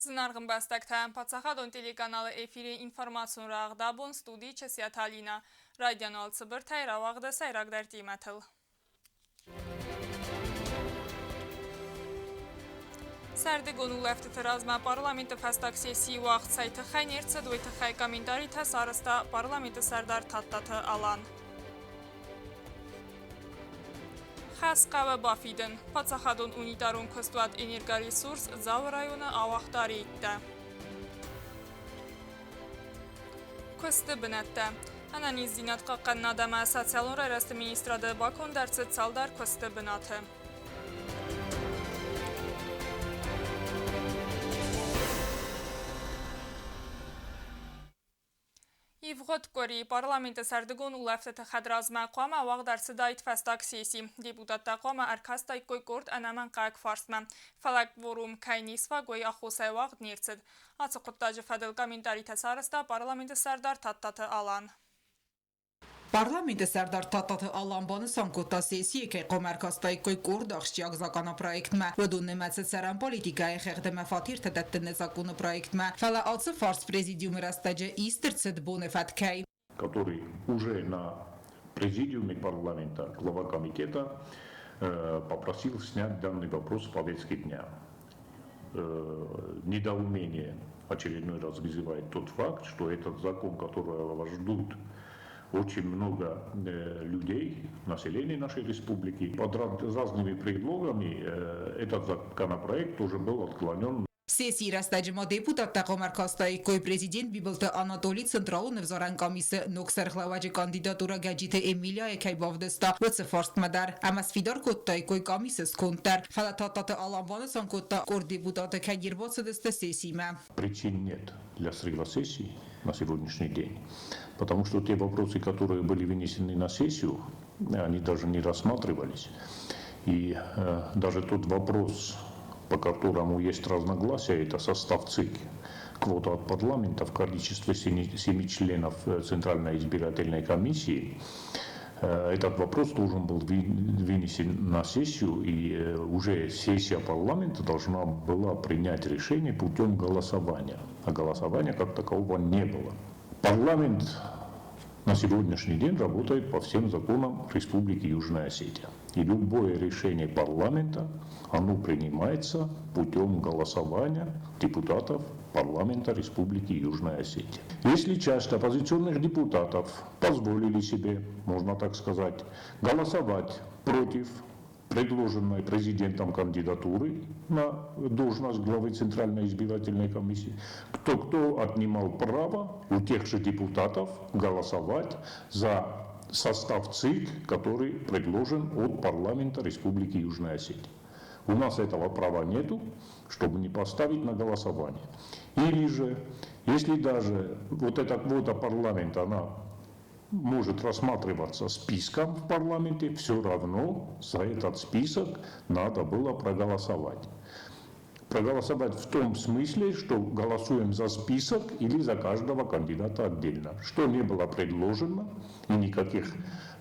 Зынаргъ ӕмбӕстӕгтӕ, паддзахадон телеканалы эфири информацион рӕгъд абон студийы Часиаты Алинӕ. Райдиан уал цыбыртӕй рауагъды сӕйрагдӕр темӕтыл. Сӕрдыгон улӕфтыты размӕ парламенты фӕстаг сессийы уагъд цӕй тыххӕй не рцыд, уый тыххӕй комментаритӕ сарӕзта парламенты сӕрдар Тадтаты Алан. Хӕс хъӕуы бафидын. Паддзахадон унитарон куыстуат «Энергоресурс» Дзауы районы ауагъта рейдтӕ. Куысты бынӕттӕ. Ӕнӕниздзинад хъахъхъӕнынад ӕмӕ социалон райрӕзты министрады баконд ӕрцыд цалдӕр куысты бынаты. Ивгъуыд къуыри парламенты сӕрдыгон улӕфтыты хӕдразмӕ хъуамӕ уагъд ӕрцыдаид фӕстаг сесси. Депутаттӕ хъуамӕ ӕркастаиккой къорд ӕнӕмӕнгхъӕуӕг фарстмӕ. Фӕлӕ кворум кӕй не сфаг, уый аххосӕй уагъд не рцыд. Ацы хъуыддаджы фӕдыл комментаритӕ сарӕзта парламенты сӕрдар Тадтаты Алан. Парламенты сӕрдар Тадтаты Алан банысан кодта, сессийы кӕй хъуамӕ ӕркастаиккой къорд ахсджиаг законопроектмӕ, уыдон нымӕцы цӕрӕн политикӕйы хыгъд ӕмӕ фатертӕ дӕттыны законы проектмӕ, фӕлӕ ацы фарст президиумы рӕстӕджы ист ӕрцыд боны фӕткӕй. Который уже на президиуме парламента глава комитета попросил снять данный вопрос с повестки дня. Недоумение очередной раз вызывает тот факт, что этот закон, которого ждут очень много людей, населения нашей республики, под разными предлогами этот законопроект уже был отклонен. Сессийы рӕстӕджы ма депутаттӕ хъуамӕ ӕркастаиккой президент Бибылты Анатоли Централон ӕвзарӕн къамисы ног сӕргълӕууӕджы кандидатурӕ Гӕджиты Эмилияйы кӕй бавдыста, уыцы фарстмӕ дӕр ӕмӕ сфидар кодтаиккой къамисы сконд дӕр. Фӕлӕ Тадтаты Алан банысан кодта, къорд депутаты кӕй не рбацыдысты сессимӕ. Причин нет для срыва сессии на сегодняшний день, потому что те вопросы, которые были вынесены на сессию, они даже не рассматривались. И даже тот вопрос, по которому есть разногласия, это состав ЦИК, квота от парламента в количестве семи членов Центральной избирательной комиссии. Этот вопрос должен был вынесен на сессию, и уже сессия парламента должна была принять решение путем голосования. А голосования как такового не было. Парламент на сегодняшний день работает по всем законам Республики Южная Осетия. И любое решение парламента, оно принимается путем голосования депутатов парламента Республики Южная Осетия. Если часть оппозиционных депутатов позволили себе, можно так сказать, голосовать против предложенной президентом кандидатуры на должность главы Центральной избирательной комиссии, кто отнимал право у тех же депутатов голосовать за состав ЦИК, который предложен от парламента Республики Южная Осетия. У нас этого права нету, чтобы не поставить на голосование. Или же, если даже вот эта квота парламента, она может рассматриваться списком в парламенте, все равно за этот список надо было проголосовать. Проголосовать в том смысле, что голосуем за список или за каждого кандидата отдельно, что не было предложено и никаких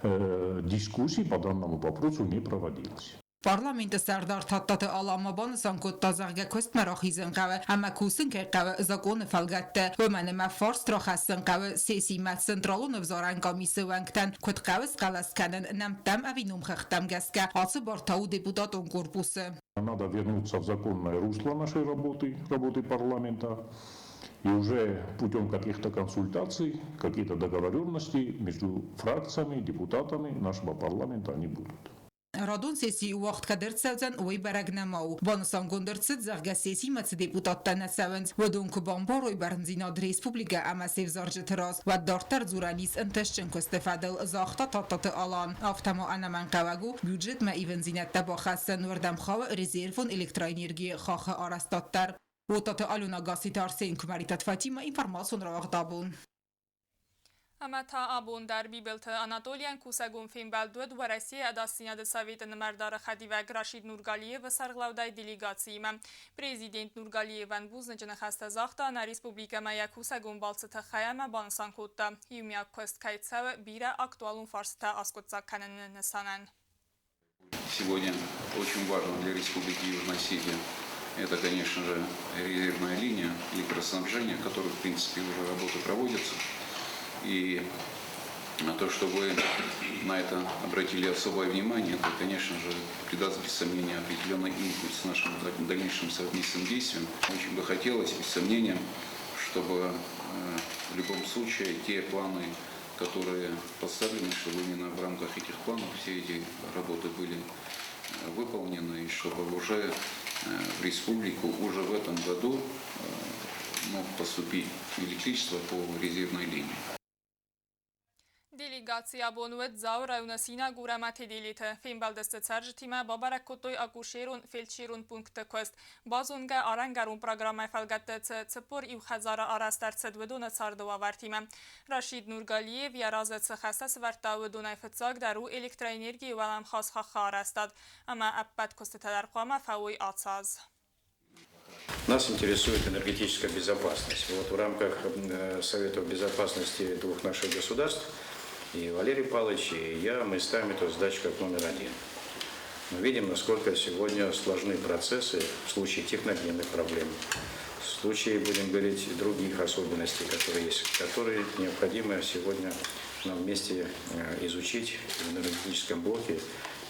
дискуссий по данному вопросу не проводилось. Парламенты сӕрдар Тадтаты Алан ма банысан кодта, зӕгъгӕ, куыстмӕ рахизын хъӕуы ӕмӕ кусын кӕй хъӕуы законы фӕлгӕтты. Уымӕн ӕмӕ фарст рахӕссын хъӕуы сессимӕ Централон ӕвзарӕн къамисы уӕнгтӕн, куыд хъӕуы схъӕлӕс кӕнын нӕмттӕм ӕви номхыгъдтӕм гӕсгӕ, ацы бар та у депутатон корпусы. Надо вернуться в законное русло нашей работы, работы парламента, и уже путем каких-то консультаций, какие-то договоренности между фракциями, депутатами нашего парламента они будут. Радон сессийы уагъд кӕд ӕрцӕудзӕн, уый бӕрӕг нӕма у. Банысангонд ӕрцыд, зӕгъгӕ, сессимӕ цы депутаттӕ нӕ цӕуынц, уыдон куы бамбарой бӕрндзинад республикӕ ӕмӕ се взарджыты раз, уӕд дарддӕр дзурӕн ис ӕнтыстджын куысты фӕдыл, загъта Тадтаты Алан. Афтӕ ма ӕнӕмӕнгхъӕуӕг у бюджетмӕ ивындзинӕдтӕ бахӕссын, уырдӕм хауы резервон электроэнергийы хаххы арӕзтад дӕр. Уотаты Алена Гасситы Арсен, Куымӕридтаты Фатимӕ, информацион рауагъд абон. Ӕмӕ та абон дӕр Бибылты Анатолийӕн кусӕгон фембӕлд уыд Уӕрӕсейы Ӕдасдзинады Советы нымӕрдары хӕдивӕг Рашид Нургалиевы сӕргълӕудӕй делегациимӕ. Президент Нургалиевӕн бузныджы ныхӕстӕ загъта нӕ республикӕмӕ йӕ кусӕгон балцы тыххӕй ӕмӕ банысан кодта, иумиаг куыст кӕй цӕуы бирӕ актуалон фарстытӕ аскъуыддзаг кӕныны нысанӕн. Сегодня очень важно для Республики Южная Осетия. Это, конечно же, резервная линия электроснабжения, которая, в принципе, уже работы проводятся. И то, что вы на это обратили особое внимание, это, конечно же, придаст, без сомнения, определенный импульс нашим дальнейшим совместным действиям. Очень бы хотелось, без сомнения, чтобы в любом случае те планы, которые поставлены, чтобы именно в рамках этих планов все эти работы были выполнены, и чтобы уже в республику уже в этом году мог поступить электричество по резервной линии. Делегаци абон уыд Дзауы районы Синагур ӕмӕ Теделеты. Фембӕлдысты цӕрджытимӕ, бабӕрӕг кодтой акушерон-фельдшерон пункты куыст. Базонгӕ арӕнгӕрон программӕйы фӕлгӕтты цы 41 хӕдзары арӕзт ӕрцыд, уыдоны царды уавӕртимӕ. Рашид Нургалиев йӕ разы цы хӕстӕ сӕвӕрдта, уыдонӕй фыццагдӕр у электроэнергийы уӕлӕмхас хаххы арӕзтад. Ӕмӕ ӕппӕт куыстытӕ дӕр хъуамӕ фӕуой ацы аз. Нас интересует энергетическая безопасность. Вот в рамках Совета безопасности двух наших государств и Валерий Павлович, и я, мы ставим эту задачу как номер один. Мы видим, насколько сегодня сложны процессы в случае техногенных проблем, в случае, будем говорить, других особенностей, которые есть, которые необходимо сегодня нам вместе изучить в энергетическом блоке.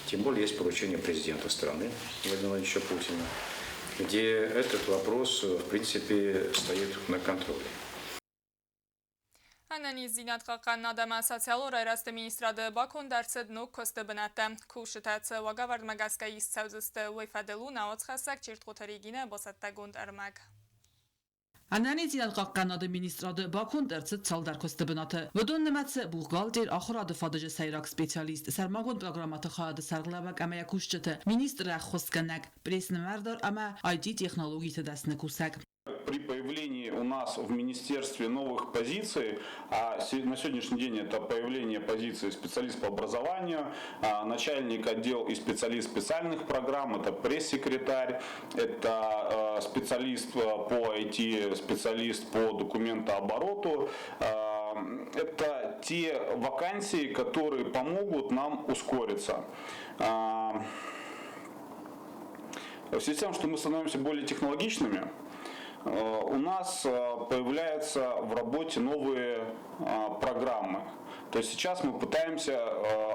Тем более есть поручение президента страны Владимира Владимировича Путина, где этот вопрос, в принципе, стоит на контроле. Ӕнӕниздзинад хъахъхъӕнынад ӕмӕ социалон райрӕзты министрады баконд ӕрцыд ног куысты бынӕттӕ. Кусджытӕ цы уагӕвӕрдмӕ гӕсгӕ ист цӕудзысты, уый фӕдыл у нӕ уацхӕссӕг Чертхъоты Регинӕ бацӕттӕгонд ӕрмӕг. Ӕнӕниздзинад хъахъхъӕнынады министрады баконд ӕрцыд цалдӕр куысты бынаты. Уыдон нымӕцы бухгалтер, ахуырады фадыджы сӕйраг специалист, сӕрмагонд программӕты хайады сӕргълӕууӕг ӕмӕ йӕ кусджыты, министры ӕххуысгӕнӕг, пресс-нымӕрдар ӕмӕ IT-технологиты дӕсны кусӕг. При появлении у нас в министерстве новых позиций, а на сегодняшний день это появление позиции специалист по образованию, начальник отдела и специалист специальных программ, это пресс-секретарь, это специалист по IT, специалист по документообороту. Это те вакансии, которые помогут нам ускориться. В связи с тем, что мы становимся более технологичными, у нас появляются в работе новые программы. То есть сейчас мы пытаемся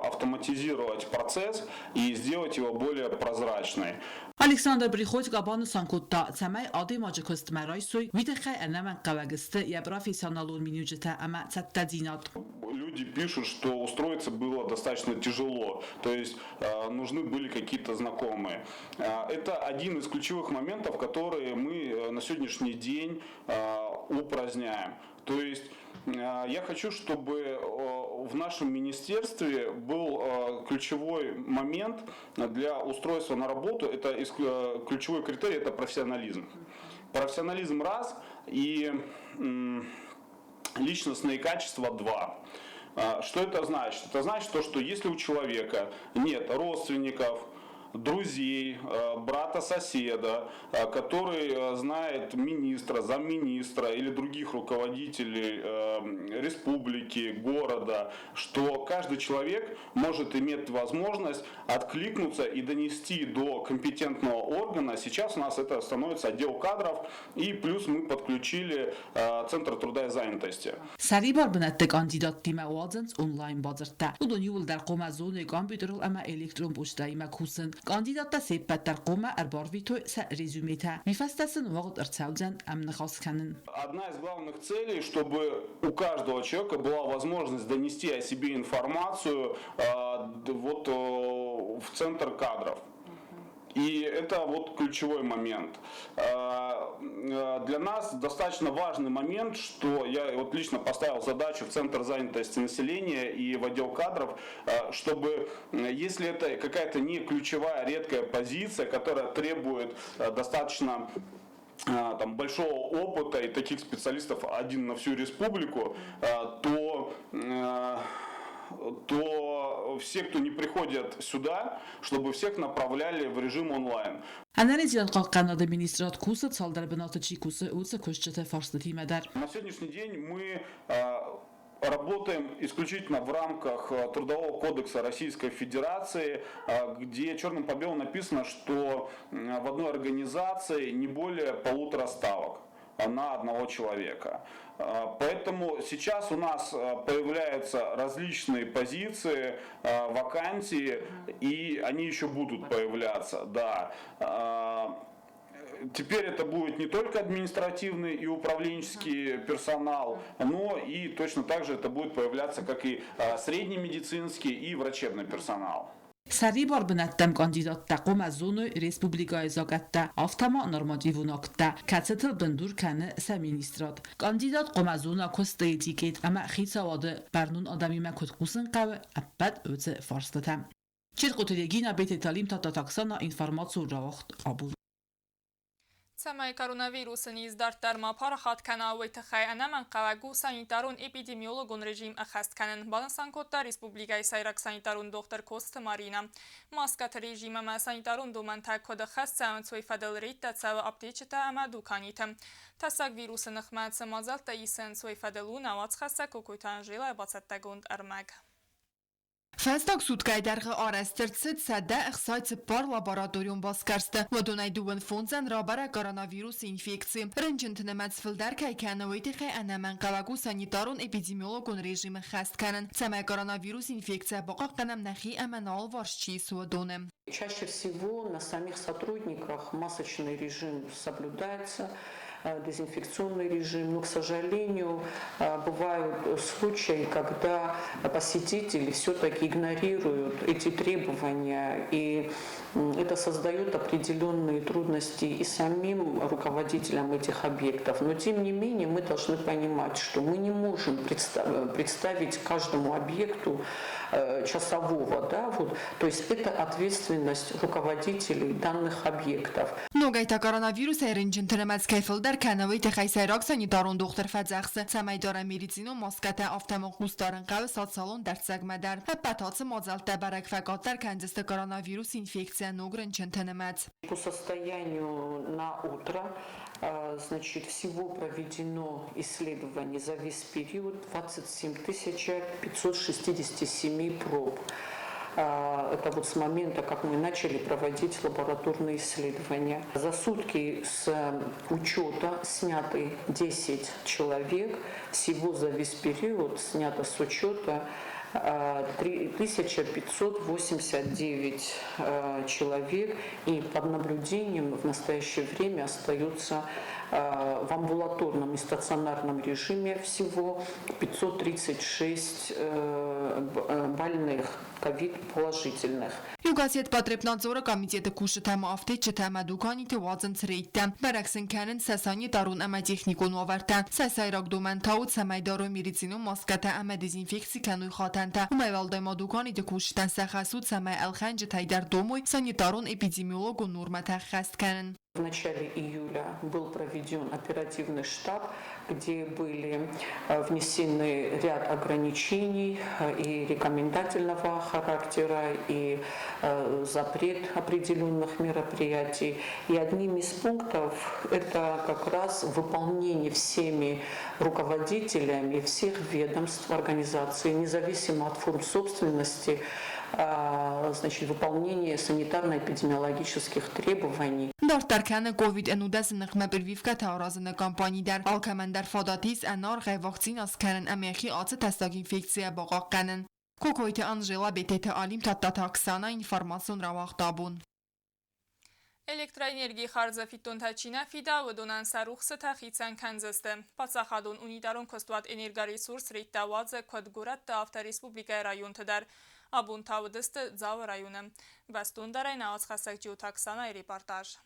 автоматизировать процесс и сделать его более прозрачный. Александр Приходько банысан кодта, цӕмӕй адӕймаджы куыстмӕ райсой, уый тыххӕй ӕнӕмӕнгхъӕуӕг сты йӕ профессионалон миниуджытӕ ӕмӕ цӕттӕдзинад. Люди пишут, что устроиться было достаточно тяжело, то есть нужны были какие-то знакомые. Это один из ключевых моментов, которые мы на сегодняшний день упраздняем. То есть я хочу, чтобы в нашем министерстве был ключевой момент для устройства на работу, это ключевой критерий, это профессионализм. Профессионализм раз и личностные качества два. Что это значит? Это значит то, что если у человека нет родственников, друзей, брата соседа, который знает министра, замминистра или других руководителей республики, города, что каждый человек может иметь возможность откликнуться и донести до компетентного органа. Сейчас у нас это становится отдел кадров, и плюс мы подключили Центр труда и занятости. Сӕрибар бынӕтты кандидаттимӕ уадзынц онлайн бадзырдтӕ. Уыдон иууылдӕр хъуамӕ зоной компьютерыл ӕмӕ электрон почтӕимӕ кусын. Кандидаттӕ се ппӕт дӕр хъуамӕ ӕрбарвитой сӕ резюметӕ. Уый фӕстӕ сын уагъд ӕрцӕудзӕн ӕмныхас кӕнын. Одна из главных целей, чтобы у каждого человека была возможность донести о себе информацию вот в центр кадров. И это вот ключевой момент. Для нас достаточно важный момент, что я вот лично поставил задачу в Центр занятости населения и в отдел кадров, чтобы, если это какая-то не ключевая, редкая позиция, которая требует достаточно там, большого опыта и таких специалистов один на всю республику, то все, кто не приходят сюда, чтобы всех направляли в режим онлайн. Ӕнӕниздзинад хъахъхъӕнынады министрад кусы цалдӕр бынаты чи кусы, уыцы кусджыты фарстытимӕ дӕр. На сегодняшний день мы Работаем исключительно в рамках Трудового кодекса Российской Федерации, где черным по белому написано, что в одной организации не более 1,5 ставок на одного человека. Поэтому сейчас у нас появляются различные позиции, вакансии, и они еще будут появляться. Да. Теперь это будет не только административный и управленческий персонал, но и точно так же это будет появляться, как и средний медицинский и врачебный персонал. Сӕрибар бынӕттӕм кандидаттӕ хъуамӕ зоной республикӕйы закъӕттӕ, афтӕ ма нормативон акттӕ, кӕцытыл бындур кӕны сӕ министрад. Кандидат хъуамӕ зона куысты этикет ӕмӕ хицауады бӕрнон адӕмимӕ куыд кусын хъӕуы, ӕппӕт уыцы фарстытӕ. Чиркъоты Регина, Бететы Алим, Тадтаты Оксана, информацион рауагъд Абон. Цӕмӕй коронавирусы низ дарддӕр ма парахат кӕна, уый тыххӕй ӕнӕмӕнгхъӕуӕг у санитарон-эпидемиологон режим ӕххӕст кӕнын, банысан кодта республикӕйы сӕйраг санитарон дохтыр Коцты Марина. Маскӕты режим ӕмӕ санитарон домӕнтӕ куыд ӕххӕст цӕуынц, уый фӕдыл рейдтӕ цӕуы аптечытӕ ӕмӕ дуканиты. Тӕссаг вирусы ныхмӕ цы мадзӕлттӕ исынц, уый фӕдыл у нӕ уацхӕссӕг Кокойты Анжелӕйы бацӕттӕгонд ӕрмӕг. Фӕстаг суткӕйы дӕргъы арӕзт ӕрцыд 164 лабораторион басгӕрсты. Уыдонӕй 25-ӕн рабӕрӕг коронавирусы инфекци. Рынчынты нымӕц фылдӕр кӕй кӕны, уый тыххӕй ӕнӕмӕнгхъӕуӕг у санитарон-эпидемиологон режим ӕххӕст кӕнын, цӕмӕй коронавирусы инфекцийӕ бахъахъхъӕнӕм нӕхи ӕмӕ нӕ алыварс чи ис, уыдоны. Чаще всего на самих сотрудниках масочный режим соблюдается, дезинфекционный режим. Но, к сожалению, бывают случаи, когда посетители все-таки игнорируют эти требования, и это создает определенные трудности и самим руководителям этих объектов. Но, тем не менее, мы должны понимать, что мы не можем представить каждому объекту часового, да, вот, то есть это ответственность руководителей данных объектов. Ногӕй та коронавирусӕй рынчынты нымӕц кӕй фылдӕр кӕны, уый тыххӕй сӕйраг санитарон дохтыр фӕдзӕхсы, цӕмӕй дарӕм медицинон маскӕтӕ, афтӕ ма хъус дарын хъӕуы социалон дӕрддзӕгмӕ дӕр. Ӕппӕт ацы мадзӕлттӕ бӕрӕг фӕкъаддӕр кӕндзысты коронавирусы инфекцийӕ ног рынчынты нымӕц. По состоянию на утро, значит, всего проведено исследование за весь период 27 567 проб. Это вот с момента, как мы начали проводить лабораторные исследования. За сутки с учета сняты 10 человек. Всего за весь период снято с учета 3589 человек. И под наблюдением в настоящее время остаются в амбулаторном и стационарном режиме всего 536 больных ковид положительных. Иу газет Потребнадзоры комитеты кусджытӕ ма афтеччытӕ ӕмӕ дуканиты уадзынц рейдтӕ. Бӕрӕг сын кӕнынц сӕ санитарон ӕмӕ техникон уавӕртӕ. Сӕ сӕйраг домӕн та у, цӕмӕй дарой медицинон маскӕтӕ ӕмӕ дезинфекци кӕной хатӕнтӕ. Уымӕй уӕлдай ма дуканиты кусджытӕн сӕ хӕс у, цӕмӕй ӕлхӕнджытӕй дӕр домой санитарон-эпидемиологон нормӕтӕ ӕххӕст кӕнын. В начале июля был проведен оперативный штаб, где были внесены ряд ограничений и рекомендательного характера, и запрет определенных мероприятий. И одним из пунктов это как раз выполнение всеми руководителями всех ведомств, организаций, независимо от форм собственности, значит, выполнение санитарно-эпидемиологических требований. Дарддӕр кӕны ковид-19-ы ныхмӕ прививкӕтӕ аразыны кампани дӕр. Алкӕмӕн дӕр фадат ис ӕнӕаргъӕй вакцинӕ скӕнын ӕмӕ йӕхи ацы тӕссаг инфекцийӕ бахъахъхъӕнын. Кокойты Анжела, Бететы Алим, Тадтаты Оксана, информацион рауагъд Абон. Электроэнергийы хардзы фиддонтӕ чи нӕ фида, уыдонӕн сӕ рухсытӕ хицӕн кӕндзысты. Паддзахадон унитарон куыстуат «Энергоресурс» рейдтӕ уадзы куыд горӕтты, афтӕ республикӕйы районты дӕр. Абон та уыдысты Дзауы районы. Бӕстондӕрӕй нӕ уацхӕссӕг Джиоты Оксанайы репортаж.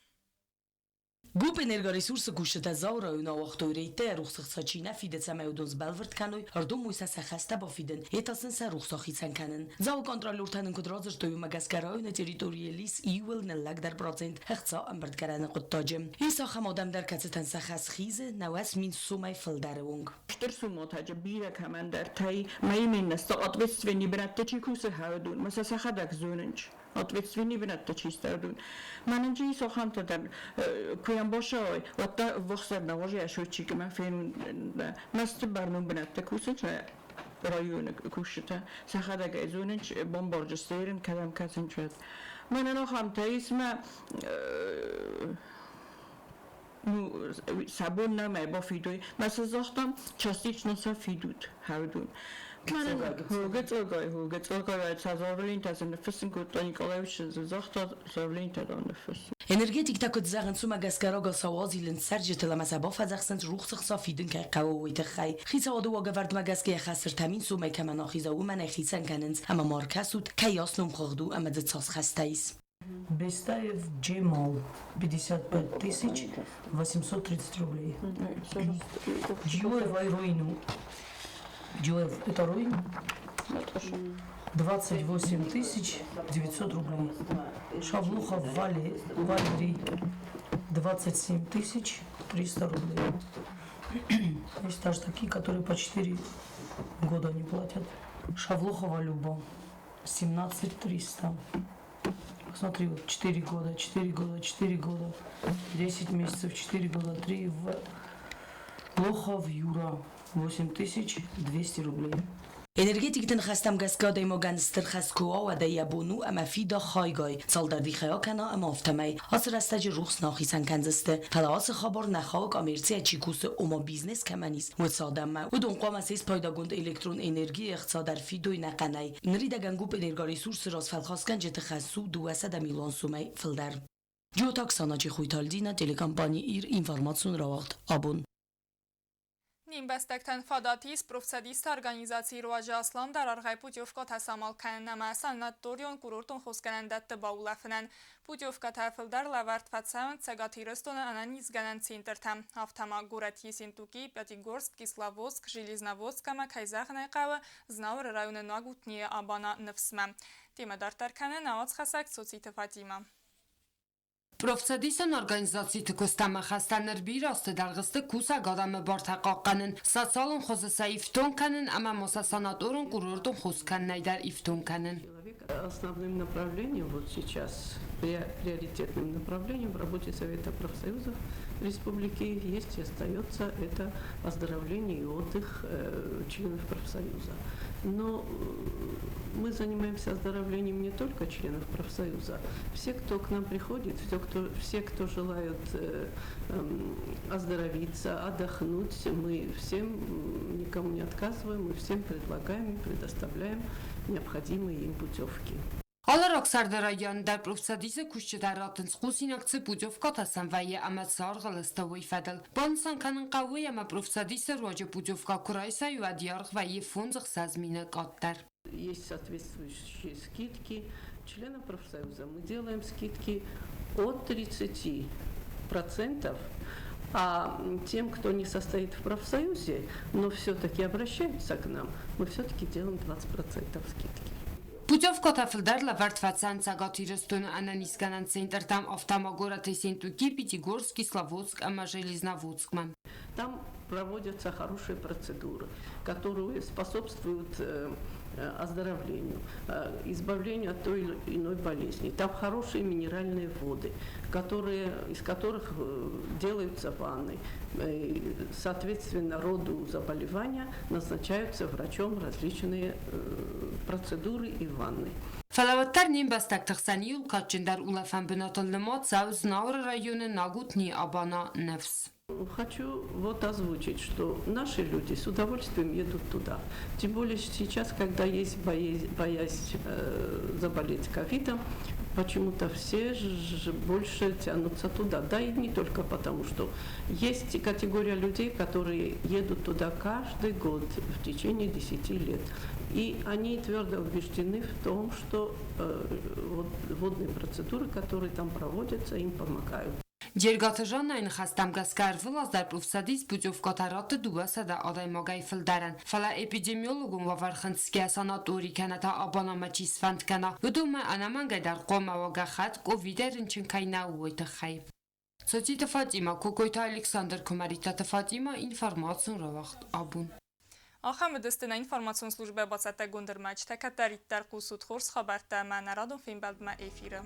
ГУП «Энергоресурс»-ы кусджытӕ Дзауы районы ауагътой рейдтӕ, рухсы хца чи нӕ фиды, цӕмӕй уыдон сбӕлвырд кӕной, ӕрдомой сӕ сӕ хӕстӕ бафидын, йе та сын сӕ рухс ахицӕн кӕнын. Дзауы контролертӕ нын куыд радзырдтой, уымӕ гӕсгӕ районы территорийыл ис иууыл ныллӕгдӕр процент ӕхца ӕмбырдгӕнӕны хъуыддаджы. Ис ахӕм адӕм дӕр, кӕцытӕн сӕ хӕс хизы 90 000 сомӕй фылдӕры онг. Стыр суммотӕджы бирӕ кӕмӕндӕртӕй ма именно ответственный бынӕтты чи кусы хӕрдун, ма сӕ сӕхӕдӕг зонынч ответственный бынӕтты чи стӕрдун. Мӕнӕн чи исохантӕ дӕр куы ӕмбосой, уӕдта вохсӕр нӕ уожи ӕшотчикы мӕ фенун, масты бӕрнон бынӕтты кусынч. Районы кусджытӕ сӕхӕдӕг ӕй зонынц, бомбардистерын кӕдӕм кӕсынц. Мӕнӕн ахӕмтӕ ис мӕ ну, сӕ бон нӕма бафидой. Мӕ сӕ загътам, частично сӕ фидут хӕрдун. Гыццылгай, гыццылгай сӕ заявлениетӕ сын ныффыссын кодта Николаевич, загъта, заявлениетӕ дӕр ныффыссын. Энергетиктӕ куыд зӕгъынц, уымӕ гӕсгӕ рагацау азилынц цӕрджытыл ӕмӕ сӕ бафӕдзӕхсынц рухсы хца фидын кӕй хъӕуы, уый тыххӕй. Хицауады уагӕвӕрдмӕ гӕсгӕ йӕ хӕс 3 000 сомӕй кӕмӕн ахиза, уымӕн ӕй хицӕн кӕнынц, ӕмӕ ма ӕркӕсут, кӕйас номхыгъд у ӕмӕ дзы цас хӕстӕ ис. Бестаев Джемал, 55 830 рублей. Джиоев Айруину. Джиоев, это Руин? 28 900 рублей. Шавлухов Валерий, 27 300 рублей. Есть даже такие, которые по 4 года не платят. Шавлухова Люба, 17 300. Смотри, вот 4 года, 4 года, 4 года, 10 месяцев, 4 года, 3. В... Лохов Юра, 8200 рублей. Энергетикты ныхӕстӕм гӕсгӕ адӕймагӕн стыр хӕс куы уа, уӕд ӕй йӕ бон у ӕмӕ фида хайгай, цалдӕр дихӕй акӕна ӕмӕ афтӕмӕй ацы рӕстӕджы рухс нӕ ахицӕн кӕндзысты. Фӕлӕ ацы хабар нӕ хауы коммерцийӕ чи кусы, ома бизнес кӕмӕн ис, уыцы адӕммӕ. Уыдон хъуамӕ се спайдагонд электрон энергийы ӕхца дӕр фидой ӕнӕхъӕнӕй. Ныридӕгӕн гуп Энергоресурсы раз фӕлхасгӕнджыты хӕс у 200 милуан сомӕй фылдӕр. Джиоты Оксана, Чехойты Альдина, телекомпани Ир, информацион рауагъд Абон. Не мбӕстӕгтӕн фадат ис профцӕдисты организацийы руаджы асламдӕр аргъӕй путевкӕтӕ самал кӕнын ӕмӕ санаторион-курортон хосгӕнӕндӕтты баулӕфынӕн. Путевкӕтӕ фылдӕр лӕвӕрд фӕцӕуынц Цӕгат Ирыстоны ӕнӕнизгӕнӕн центртӕм. Афтӕ ма горӕт Ессентуки, Пятигорск, Кисловодск, Железноводск ӕмӕ, кӕй зӕгъын ӕй хъӕуы, Знауыры районы Нагутнийы абана Ныфсмӕ. Темӕ дарддӕр кӕны нӕ уацхӕссӕг Цоциты Фатимӕ. Профцӕдисон организациты куыст ӕмӕ хӕстӕ ныр бирӕ азты дӕргъы сты кусӕг адӕмы бартӕ хъахъхъӕнын, социалон хуызы сӕ ифтонг кӕнын ӕмӕ ма сӕ санаторон-курортон хос кӕнынӕй дӕр ифтонг кӕнын. Основным направлением вот сейчас, приоритетным направлением в работе Совета профсоюзов республики есть и остается это оздоровление и отдых членов профсоюза. Но мы занимаемся оздоровлением не только членов профсоюза. Все, кто к нам приходит, все, кто желают оздоровиться, отдохнуть, мы всем, никому не отказываем, мы всем предлагаем, предоставляем необходимые им путевки. Алы рагсӕрды райдианы дӕр профцӕдисы кусджытӕ раттынц хъусинаг цы путевкӕтӕ сӕм вӕййы ӕмӕ цы аргъыл сты, уый фӕдыл. Банысан кӕнын хъӕуы, ӕмӕ профцӕдисы руаджы путевкӕ куы райсай, уӕд йӕ аргъ вӕййы 5-6 мины къаддӕр. Есть соответствующие скидки. Членам профсоюза мы делаем скидки от 30%, а тем, кто не состоит в профсоюзе, но все-таки обращаются к нам, мы все-таки делаем 20% скидки. Путевкӕтӕ фылдӕр лӕвӕрд фӕцӕн Цӕгат Ирыстоны ӕнӕнизгӕнӕн центртӕм, афтӕ ма горӕт Ессентуки, Пятигорск, Кисловодск ӕмӕ Железноводскмӕ. Там проводятся хорошие процедуры, которые способствуют оздоровлению, избавлению от той или иной болезни. Там хорошие минеральные воды, из которых делаются ванны. Соответственно, роду заболевания назначаются врачом различные процедуры и ванны. Фӕлӕ уӕддӕр не мбӕстӕгты хсӕн иууыл кадджындӕр улӕфӕн бынатыл нымад цӕуы Знауыры районы Нагутнийы абана Ныфс. Хочу вот озвучить, что наши люди с удовольствием едут туда. Тем более сейчас, когда есть боязнь заболеть ковидом, почему-то все же больше тянутся туда. Да и не только потому, что есть категория людей, которые едут туда каждый год в течение 10 лет. И они твердо убеждены в том, что вот водные процедуры, которые там проводятся, им помогают. Джергаты Жаннайы ныхӕстӕм гӕсгӕ ӕрвылаз дӕр профцӕдис путевкӕтӕ ратты 200 адӕймагӕй фылдӕрӕн. Фӕлӕ эпидемиологон уавӕр хынцгӕ санатори кӕнӕ та абанамӕ чи сфӕнд кӕна, уыдонмӕ ӕнӕмӕнгӕй дӕр хъуамӕ уа гӕххӕтт, ковидӕй рынчын кӕй нӕу, уый тыххӕй. Цоциты Фатимӕ, Кокойты Александр, Куымӕридтаты Фатимӕ, информацион рауагъд Абон. Ахӕм уыдысты нӕ информацион службӕ бацӕттӕгонд ӕрмӕджытӕ. Кӕддӕриддӕр хъусут хорз хабӕрттӕ ӕмӕ нӕ радон фембӕлдмӕ эфиры.